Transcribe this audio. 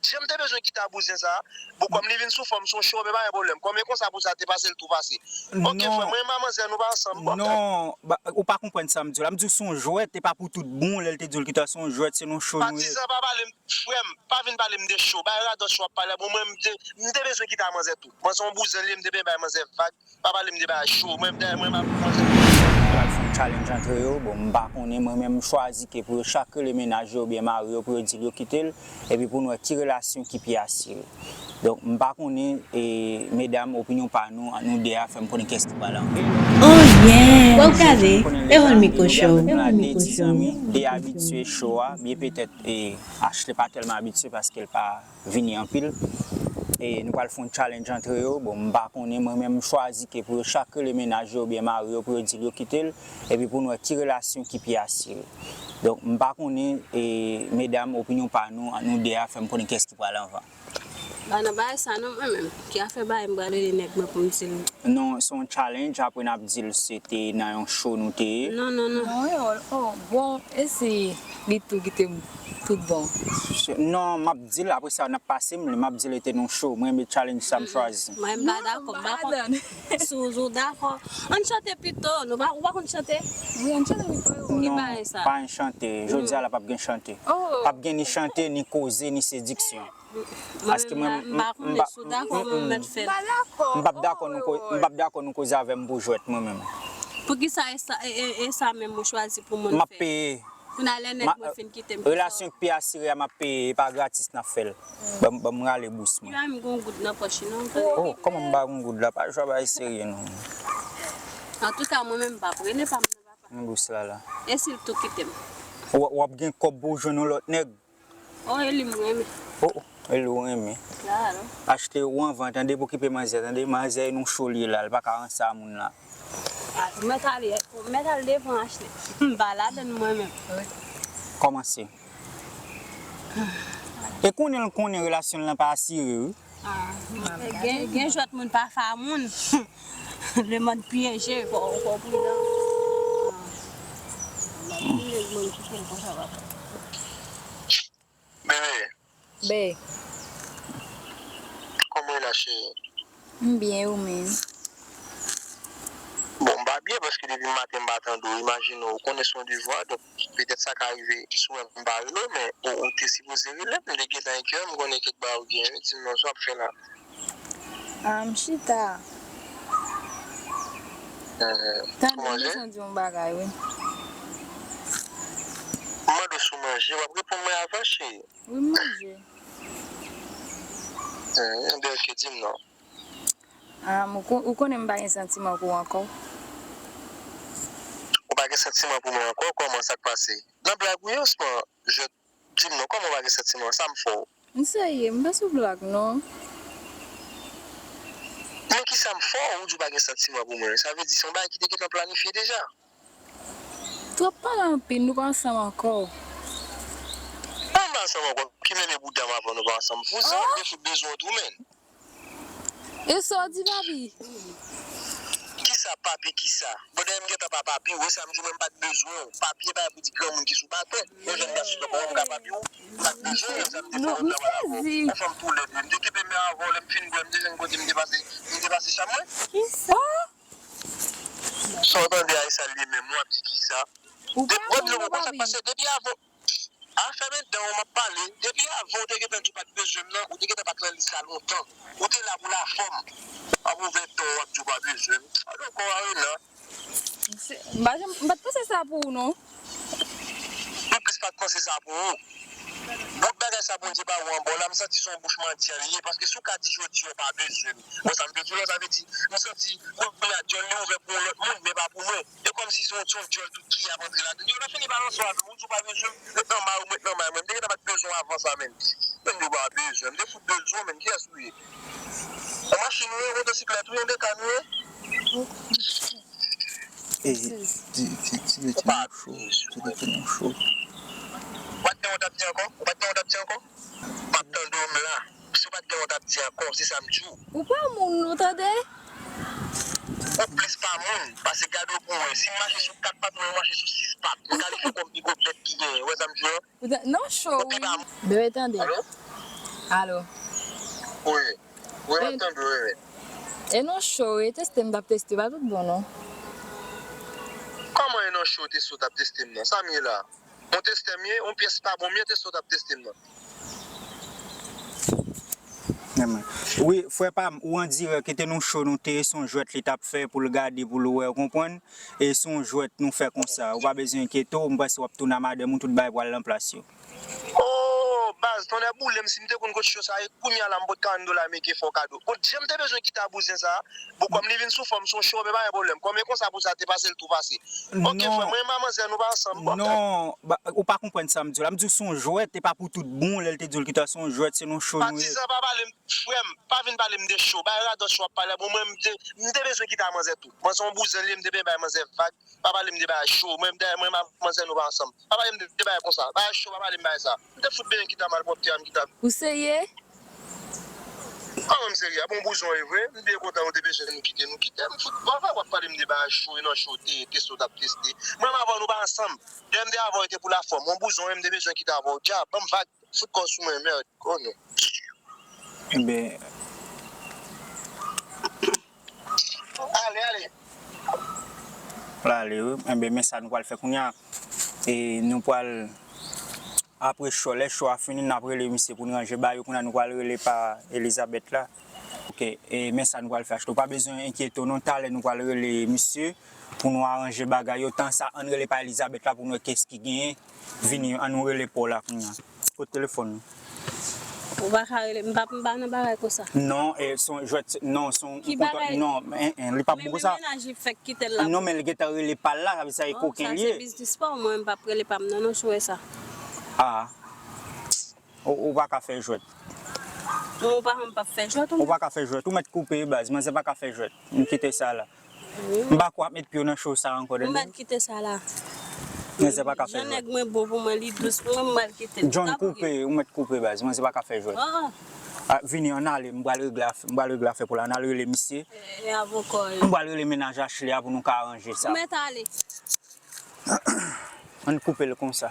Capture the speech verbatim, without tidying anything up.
Jan m te bezwen kite a bouzen sa, bon, kòm li vin sou fòm, se yon cho, men pa gen pwoblèm. Kòm e konsa pou sa te pase, l tou pase. Ok, frè, mwen menm a manzè, nou pa ansanm, bon. Non, ba, ou pa konprann sa m di w la. M di w se yon jwèt, e pa pou tout bon, lè l te di w l kite a, se yon jwèt, se yon cho nou ye. Patizan, pa pale m, frè m, pa vin pale m de cho. Bay radòt cho w ap pale a, bon, mwen, m te, m te bezwen kite a manzè tou. Mwen se yon bouzen li ye, m te bezwen bay manzè vag. Pa pale m de bagay cho. Mwen, dayè, mwen, m ap manzè. Pral fè yon challenge antre yo. Bon, m pa konnen, mwen menm, m chwazi ke pou yo chak rele mennaj yo oubyen mari yo pou yo di l yo kite l, epi pou n wè ki relasyon ki pi asire. Donk, m pa konnen, e, medam, opinyon pa nou, ant nou de a, fè m konnen kiyès ki pral antre. Oh yeah! Wè w kale, Erol Miko Show. Erol Miko Show. De abitye cho a, byen petèt, e, Ashley pa tèlman abitye paske l pa vini anpil. E nou pral fè yon challenge antre yo. Bon, m pa konnen, mwen menm, m chwazi ke pou yo chak rele mennaj yo oubyen mari yo pou yo di l yo kite l, epi pou n wè ki relasyon ki pi asire. Donk, m pa konnen, e, medam, opinyon pa nou, ant nou de a, fè m konnen kiyès ki pral anvan. Ba nan bagay sa non, mwen menm. Ki afè bagay m pral rele nèg mwen pou m di l. Non, se yon challenge, apre n ap di l se te nan yon show nou te ye. Non, non, non. Non, Erol, oh, bon, e si li tou kite m tout bon? Non, m ap di l, apre sa, n ap pase m li, m ap di l e te nan yon show. Mwen, men challenge sa m chwazi. Mwen, m pa dakò, m pa konn. Si w, si w dakò, ann chante pito. Nou pa, ou pa konn chante? Wi, ann chante pito. Ki bagay sa? Non, pa gen chante. Jodi a la, p ap gen chante. Oh. P ap gen ni chante, ni koze, ni sediksyon. Paske mwen, m pa konnen si w dakò, mwen mèt fè l. M p ap dakò nou ko-, m p ap dakò nou koze avè m pou jwèt, mwen menm. Poukisa e sa, e, e, e sa menm ou chwazi pou moun fè? M ap peye. Kounye a lè nèg mwen fin kite m. Relasyon k pi asire a, m ap peye, e pa gratis n ap fè l. Ban m, ban m rale bous mwen. Yo, m gon goud nan pòch li non. Oh, kòman m pa gon goud la? Pa jwe bagay serye non. Antouka, mwen menm m p ap rele pa m nan papa. Yon bous la la. E si l tou kite m? W, w ap gen kòb pou w jwenn yon lòt nèg? Oh, e li m renmen. Oh, oh, e li w renmen. Ashley, ou anvan, tande, pou okipe manzè, tande. Manzè e nan cho li ye la, li pa ka ranse a moun la. Ah, mèt ale, mèt al devan Ashley. M pa ladann mwen menm. Kòmanse. E konnen l konnen relasyon l lan pa asire, wi. Ah, gen, gen jwèt moun pa fè a moun. Le monde piégé, fò, fò w pridan. Ah. Bebe. Be. Kòman w ye la, cheri? M byen, ou menm? Bon, m pa byen paske depi maten m pa tande w. Imajine w, ou konnen se yon devwa, donk petèt sa ka rive si w wè m pa rele w, men ou, ou te sipoze rele m, m te gentan enkye, m konnen kèk bagay ou gen, wi, di m non, sa w ap fè la? Ah, m chita. Tande, m bezwen di w yon bagay, wi. M mande w si w manje, w ap reponn mwen avan, cheri. Wi, m manje. Hmm, ebyen, ok, di m non. Ah, ou kon-, ou konnen m pa gen santiman pou ou ankò. Ou pa gen santiman pou mwen ankò? Kòman, sa k pase? Nan blag ou ye osnon jwèt? Di m non, kòman ou pa gen santiman? Sa m fè w? M serye, m pa sou blag non. Men kisa m fè w, ou di w pa gen santiman pou mwen? Sa vle di se yon bagay ki te gentan planifye deja. Twòp pale anpil, nou pa ansanm ankò. Kòman nou pa ansanm ankò? Ki mele bouda m avan nou pa ansanm? Vouzan, m te fout bezwen w tou, menn. E sa w di, papi? Kisa papi, kisa? Bon, dayè m gentan pa papi w, e sa m di w, mwen m pa t bezwen w. Papi e bagay pou ti granmoun ki sou batè. Yon jèn gason tankou mwen, m ka papi w? M pa t bezwen w, e sa m te fè w travay avè w. Anfen, m tou lèd, wi. M te kenbe men avè w, lè m fin bwè, m te jwenn kote m te pase, m te pase chanm mwen. Kisa? Sa w tande a, e sa l ye menm, w ap di kisa? Ou pa renmen mwen, papi. Depi avan, a fèmen dan w, m ap pale. Depi avan w te gentan di w pa t bezwen m nan, ou te gentan pa t nan lis la lontan. Ou te la pou lafòm. Ap ouvè tan w ap di w pa bezwen m. Alò, kò a Rena. M pa janm, m pa t panse sa pou ou, non. Ou plis pa t panse sa pou ou. Bout bagay sa Bondye ba ou an ba w la, m santi se yon bouch mandyan li ye, paske si w ka di jodi a w pa bezwen m, wè sa m te di w la, sa vle di, m santi kounye a dyòl li ouvè pou yon lòt moun, men pa pou mwen. E kòmsi se yon, se yon dyòl tout ki ap antre ladann. Yo, lè fini balanse w avè m, ou di w pa bezwen m, mwen t nan may ou, mwen t nan may mwen. M te gentan pa t bezwen w avan sa, menn. Menn, ou pa bezwen m, m te fout bezwen w, menn, kiyès ou ye? Yon machin ou ye, yon motosiklèt ou ye, yon dekàn ou ye? E, ti, ti, ti bèt yo cho, ti bèt yo cho. Ou pa t gen yon t ap di ankò? Ou pa t gen yon t ap di ankò? M ap tande w, m la. Si w pa t gen yon t ap di ankò, se sa m di w. Ou pa moun, ou tande? Ou plis pa moun, pase gade w pou wè. Si m mache sou kat pat, mwen mache sou sis pat. M kalifye kòm pi gwo bèt ki genyen. Ou wè sa m di w? Ou ta-, nan cho, wi. Bebe, tande. Alo? Alo. Wi. Wi, m ap tande w, wi. E nan show, e teste m t ap teste, pa tout bon non. Kòman e nan show teste w t ap teste m nan? Sa m ye la? Yon testè m ye, yon pyès pa bon m ye, teste w t ap teste m nan. Wi, frè pa m, ou an dirèk, e te nan show nou te ye, se yon jwèt li t ap fè pou l gade, pou l wè, ou konprann? E se yon jwèt nou fè konsa, ou pa bezwen enkyete w, m panse w ap tounen a madanm ou, tout bagay pral nan plas yo. Oh, baz, tonnè boule m, si m te konn kot show sa ye, kounye a la m pot ka vin do la meke fè w kado. Bon, jan m te bezwen kite a bouzen sa, bon, kòm li vin sou fòm, se yon show, men pa gen pwoblèm. Kòm e konsa pou sa te pase, l tou pase. Ok, frè, mwen menm a manzè, nou pa ansanm. Bon, Non, ba- ou pa konprann sa m di w la. M di w se yon jwèt, e pa pou tout bon, lè l te di w l kite a, se yon jwèt, se nan show nou ye. Patizan, pa pale m, frè m, pa vin pale m de show. Bay radòt show w ap pale a, bon, mwen, m te, m te bezwen kite a manzè tou. Mwen se yon bouzen li ye, m te bezwen bay manzè vag. Pa pale m de bagay cho. Mwen, dayè, mwen, m ak manzè, nou pa ansanm. Pa pale m de, de bagay konsa. Bagay cho, pa pale m bagay sa. M te fout benyen kite a malpwòpte a, m kite a. Ou serye? Kòman m serye? A bon, bouzen w ye vre? M byen kontan, nou te bezwen nou kite, nou kite. M fout, pa, pa, w ap pale m de bagay cho, e nan cho, te, teste w t ap teste. Mwen, m avè w, nou pa ansanm. Dayè, m te avè w, e te pou lafòm. Yon bouzen w ye, m te bezwen kite avè w. Djab, ban m vag. Fout kò w sou mwen, mèd. Oh non. Enben, Ale, ale. L ale, wi. Enben, men sa nou pral fè kounye a. E nou pral, apre show, lè show a fini, n ap rele misye pou n ranje bagay yo. Kounye a, nou pral rele pa Elizabeth la. Ok, e men sa nou pral fè, Achte. Ou pa bezwen enkyete w non, talè nou pral rele misye pou nou aranje bagay yo. Tan sa, ann rele pa Elizabeth la pou n wè kiyès ki genyen. Vini, ann nou rele pa w la kounye a. Kot telefòn ou? Ou pa ka rele m, m pa, m pa nan bagay konsa. Non, e, se yon jwèt, non, se yon Ki kontan- bagay? Non, en, en, li p ap Men bon men sa. Mennaj li fèk kite l la. Non, men l gentan rele pa l la, sa vle di se Oh, koken sa li se ye. Biznis pa w, mwen m p ap rele pa m nan non, sou sa. Ah. Ou, ou pa ka fè jwèt. Mwen ou pa, m p ap fè jwèt ou Ou menm. pa ka fè jwèt. Ou mèt koupe baz, manzè pa ka fè jwèt. M kite sa la. M pa kwè w ap met pye w nan show sa ankò, Ou tande? Mèt kite sa la. Manzè pa ka fè Jan jwèt. Nèg mwen bon pou mwen, li dous pou mwen, m pral kite l. John, Sa pou koupe, ou mèt koupe baz, manzè pa ka fè jwèt. Ah, Ah, vini, ann ale, m pral regle afè, m pral regle afè pou la, ann al rele misye. e avokò. M pral rele mennaj Ashley a pou nou ka aranje sa. Ou mèt ale. Ann koupe l konsa.